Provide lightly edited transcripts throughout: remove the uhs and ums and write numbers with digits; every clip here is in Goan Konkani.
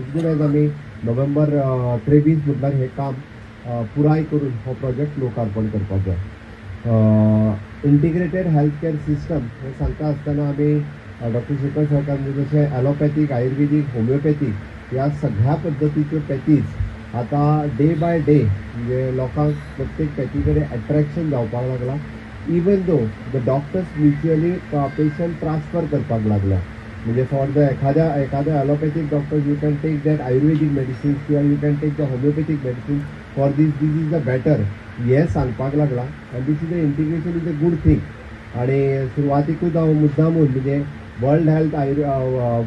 एज गुड एज आमी नोव्हेंबर 23 म्हटल्यार हें काम पुराय करून हो प्रोजेक्ट लोकार्पण करपाक जाय. इंटिग्रेटेड हेल्थ केअर सिस्टम हें सांगता आसतना आमी डॉक्टर शेखर सरकार म्हणजे जशें ॲलोपॅथीक, आयुर्वेदीक, होमिओपॅथीक ह्या सगळ्या पद्दतीच्यो पॅथीज आतां डे बाय डे म्हणजे लोकांक प्रत्येक पॅथी कडेन एट्रेक्शन जावपाक लागलां. Even though the doctors mutually patient transfer करपाक लागल्या, म्हणजे फॉर the एखाद्या एखाद्या allopathic doctor you can take that Ayurvedic medicines किंवा you can take the homeopathic medicine for this, this is the better हें सांगपाक लागलां. आनी this is the integration is a good thing. आणि सुरवातीकूच हांव मुद्दामून म्हणजे वर्ल्ड हेल्थ आयुर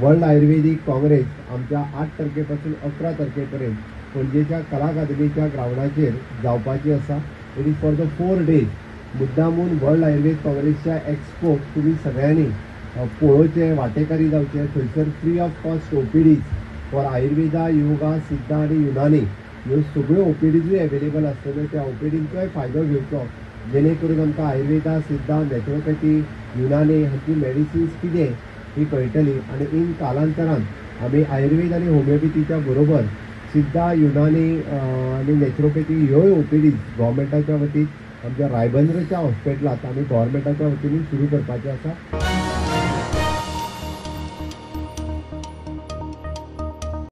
वर्ल्ड आयुर्वेदीक काँग्रेस आमच्या 8 तारखे पासून 11 तारखे पर्यंत पणजेच्या कला अकादमीच्या ग्रावंडाचेर जावपाची आसा. It is for the 4 days. मुद्दामून वर्ल्ड आयुर्वेद काँग्रेसच्या एक्सपोक तुमी सगळ्यांनी पळोवचें, वांटेकारी जावचें. थंयसर free of cost OPDs for Ayurveda, yoga, Siddha आनी युनानी ह्यो सगळ्यो ओपीडीजूय एवेलेबल आसतल्यो. त्या ओपीडींचोय फायदो घेवचो, जेणे करून आमकां आयुर्वेदा, सिद्धा, नॅचरोपॅथी, युनानी हांची मेडिसिन्स कितें ही कळटली. आनी इन कालांतरान आमी आयुर्वेद आनी होमिओपॅथीच्या बरोबर सिद्धा, युनानी आनी नॅचरोपॅथी ह्योय ओपीडीज गव्हर्मेंटाच्या वतीन आमच्या रायबंदरच्या हॉस्पिटलांत आमी गव्हर्मेंटाच्या वतीन सुरू करपाचें आसा.